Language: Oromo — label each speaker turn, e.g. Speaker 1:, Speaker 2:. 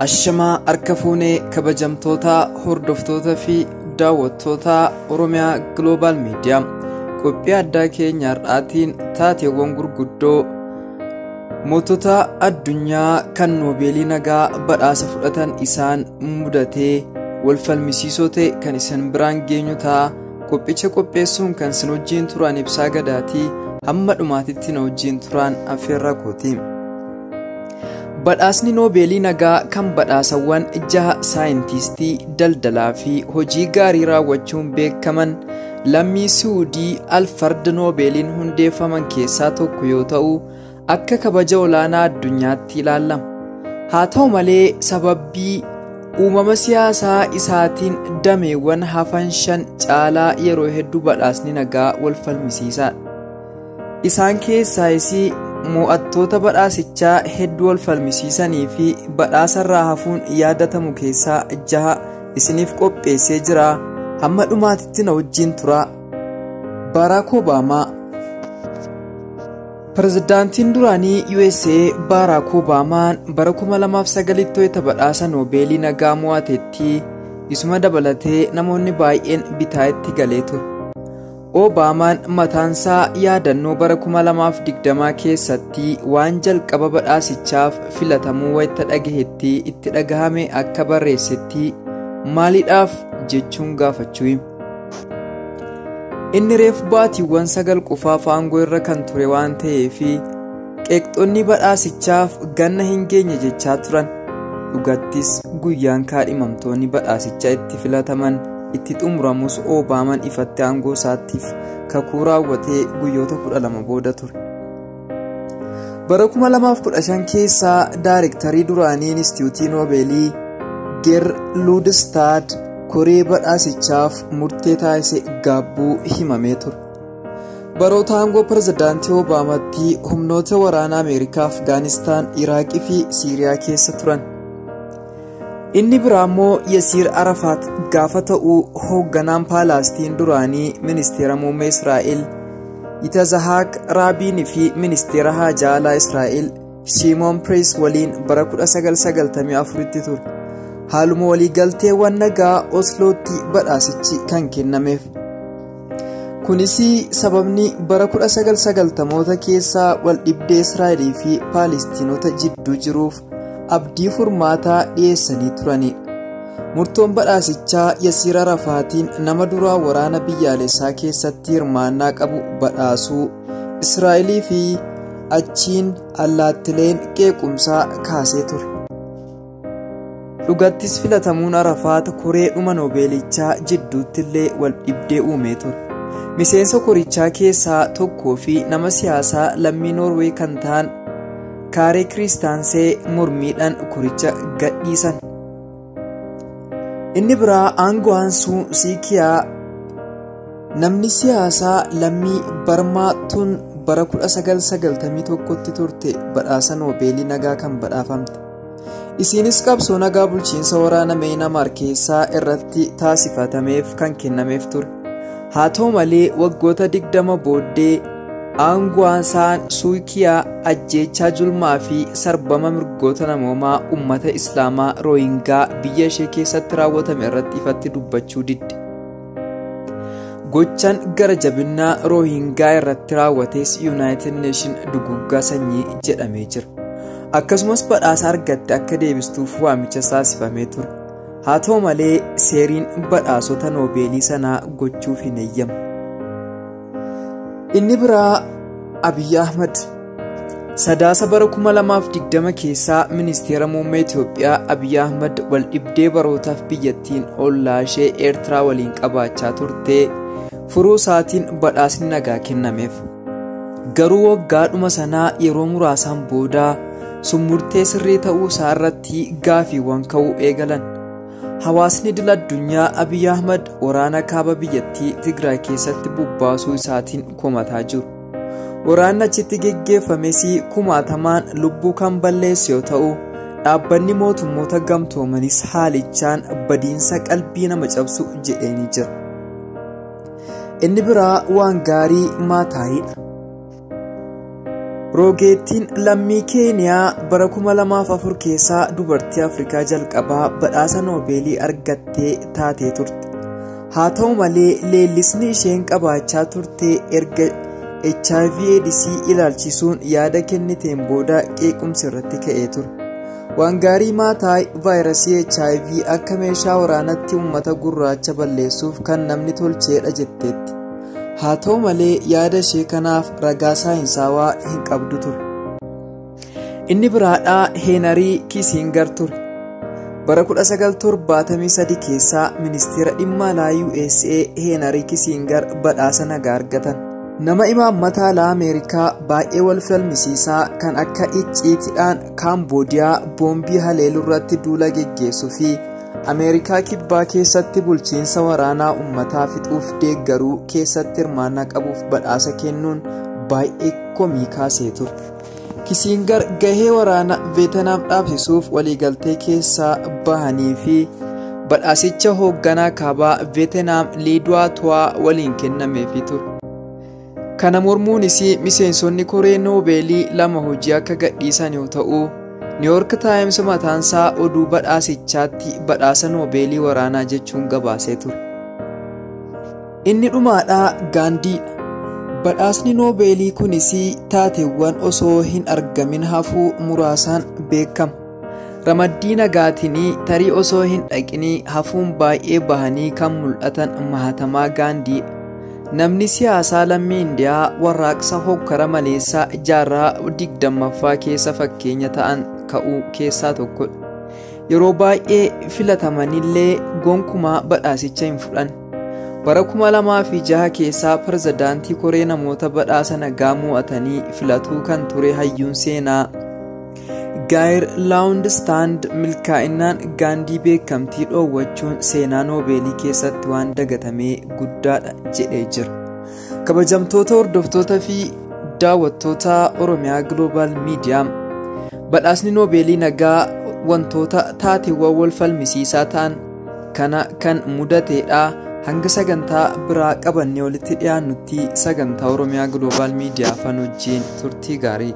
Speaker 1: Ashamaa harka fuunee kabajamtoota hordoftoota fi daawwattoota Oromiyaa Global Media qophii addaa keenya har'aatiin taateewwan gurguddoo mootota addunyaa kan noobeelii nagaa badhaasa fudhatan isaan mudatee wal falmisiisoo ta'e kan isin biraan geenyu ta'a. Qophicha qopheessuun kan isin wajjin turan Ibsaa Gadaatii hamma dhumaatitti na wajjin turan affeerraa kooti. Badhaasni noobeelii nagaa kan badhaasawwan 6 saayintistii daldalaa fi hojii gaarii raawwachuun beekaman lammii Suudii Alfard Noobeeliin hundeeffaman keessaa tokko yoo ta'u akka kabaja olaanaa addunyaatti ilaalama. Haa ta'u malee sababii uumama siyaasaa isaatiin dameewwan hafan 5 caalaa yeroo hedduu badhaasni nagaa wal falmisiisaadha. Isaan keessaayis mo'attoota badhaasichaa hedduu wal falmisiisanii fi badhaasarraa hafuun yaadatamu keessaa 6 isiniif qopheessee jira. Hamma dhumaatitti na wajjin tura. Barack Obama. Pirezidaantiin duraanii USA Barack Obamaan bara 2009 to'ata badhaasa noobeelii nagaa mo'atetti isuma dabalatee namoonni baay'een bitaa itti galee ture. Obaamaan mataansaa yaadannoo bara 2020 keessatti waan jalqaba badhaasichaaf filatamuu wayita dhagahetti itti dhagahame akka barreessetti maaliidhaaf jechuun gaafachuu hima. Inni reefu baatiiwwan 9 qofaaf aangoo irra kan ture waan ta'eef qeeqxonni badhaasichaaf ganna hin geenye jechaa turan. Dhugattis guyyaan kaadhimamtoonni badhaasichaa itti filataman itti xumuramus Obaamaan ifatti aangoo isaatiif kakuu raawwatee guyyoota 12 booda ture. Bara 2015 keessaa daayirektarii duraanii Inistituutii Noobeelii Geer Luudstaad koree badhaasichaaf murtee taasise gaabbuu himamee ture. Baroota aangoo pirezidaantii Obaamaatti humnoota waraana Ameerikaa, Afgaanistaan, Iraaqii fi Siiriyaa keessa turan. Inni biraa immoo Yasiir Arafaat gaafa ta'u hoogganaan Paalastiin duraanii ministeera muummee Israa'el Yitazahaaq Raabiin fi ministeera haajaa alaa Israa'el Shimoon Peres waliin bara 1994tti ture. Haaluma waliigalteewwan nagaa Oslootti badhaasichi kan kennameef. Kunis sababni bara 1990moota keessaa wal dhibdee Israa'elii fi Paalistiinota jidduu jiruuf abdii furmaataa dhiyeessanii turanidha. Murtoon badhaasichaa Yasiir Arafaatiin nama duraa waraana biyyaalessaa keessatti hirmaannaa qabu badhaasuu Israa'elii fi achiin allaattileen qeequmsaa kaasee ture. Dhugattis filatamuun Arafaat koree dhuma noobeelichaa jidduutti illee wal dhibdee uumee ture. Miseensa korichaa keessaa tokkoo fi nama siyaasaa lammii Noorwee kan ta'an Kaaree Kiristaansee mormiidhaan koricha gadhiisan. Inni biraa Aung San Suu Kyi namni siyaasaa lammii Barmaa tun bara 1991tti turte badhaasa noobeelii nagaa kan badhaafamte. Isiinis qabsoo nagaa bulchiinsa waraana Myanmar keessaa irratti taasifatameef kan kennameef ture. Haa ta'u malee waggoota 20 booddee Aung San Suu Kyi ajjeechaa julmaa fi sarbama mirgoota namoomaa uummata Islaamaa Rooyingaa biyya ishee keessatti raawwatame irratti ifatti dubbachuu didde. Gochaan gara jabinnaa Rooyingaa irratti raawwates United Nation duguggaa sanyii jedhamee jira. Akkasumas badhaasa argatte akka deebistuuf waamicha taasifamee ture. Haa ta'u malee seeriin badhaasota noobeelii sanaa gochuuf hin eeyyamne. Inni biraa Abiy Ahmad Sadaasa bara 2020 keessaa ministeera muummee Itoophiyaa Abiy Ahmad wal dhibdee barootaaf biyyattiin ollaa ishee Eertiraa waliin qabaachaa turte furuu isaatiin badhaasni nagaa kennameef. Garuu waggaadhuma sanaa yeroo muraasaan booda sun murtee sirrii ta'uu isaa irratti gaafiiwwan ka'uu eegalan. Hawaasni idil addunyaa Abiy Ahmad waraana kaaba biyyattii Tigraay keessatti bobbaasuu isaatiin komataa jiru. Waraanni achitti geggeeffames kumaatamaan lubbuu kan balleesse yoo ta'u, dhaabbanni mootummoota gamtoomanis haalichaan badiinsa qalbii nama cabsu jedheenii jira. Inni biraa Waangaarii Maataayiidha. Roogeettiin lammii Keeniyaa bara 2004 keessaa dubartii Afrikaa jalqabaa badhaasa Noobeelii argattee taatee turte. Haa ta'u malee leellisni isheen qabaachaa turte erga HIV AIDS ilaalchisuun yaada kenniteen booda qeequmsi irratti ka'ee ture. Waangaarii Maataay vaayirasii HIV akka meeshaa waraanaatti uummata gurraacha balleessuuf kan namni tolcheedha jetteetti. Haa ta'u malee yaada ishee kanaaf ragaa saayinsaawaa hin qabdu ture. Inni biraadhaa Heenarii Kiisiingar ture. Bara 1973 keessaa ministeera dhimma alaa USA Heenarii Kiisiingar badhaasa nagaa argatan. Nama imaammata alaa Ameerikaa baay'ee wal falmisiisaa kan akka icciitiidhaan Kaamboodiyaa boombii haleeluu irratti duula geggeessuu fi Ameerikaa kibbaa keessatti bulchiinsa waraanaa uummataa fixuuf deeggaruu keessatti hirmaannaa qabuuf badhaasa kennuun baay'ee komii kaasee ture. Kiisiingar gahee waraana Veetnaam dhaabsisuuf waliigaltee keessaa bahanii fi badhaasicha hoogganaa kaabaa Veetnaam Liiduwaa Tuwaa waliin kennameefii ture. Kana mormuunis miseensonni koree Noobeelii lama hojii akka gadhiisan yoo ta'u, New York Times mataansaa oduu badhaasichaatti badhaasa Noobeelii waraanaa jechuun gabaasee ture. Inni dhumaadhaa Gaandiidha. Badhaasni Noobeelii kunis taateewwan osoo hin argamin hafuu muraasaan beekama. Ramaddii nagaatiin tarii osoo hin dhaqin hafuun baay'ee bahanii kan mul'atan Mahatamaa Gaandiidha. Namni siyaasaa lammii Indiyaa warraaqsa hokkara maleessaa jaarraa 20ffaa keessa fakkeenya ta'an ka'uu keessaa tokkodha. Yeroo baay'ee filatamanillee gonkumaa badhaasicha hin fudhan. Bara 2006 keessaa pirezidaantii koree namoota badhaasa nagaa mo'atanii filatuu kan ture hayyuun seenaa Gaayir Laawundistaand milkaa'inaan Gaandii beekamtii dhoowwachuun seenaa Noobeelii keessatti waan dagatamee guddaadha jedhee jira. Kabajamtoota hordoftoota fi daawwattoota Oromiyaa Global Media, badhaasni Noobeelii nagaa wantoota taateewwan wal falmisiisaa ta'an kana kan mudateedha. Hanga sagantaa biraa qabannee walitti dhiyaannutti sagantaa Oromiyaa Global Media fan wajjin turtii gaarii.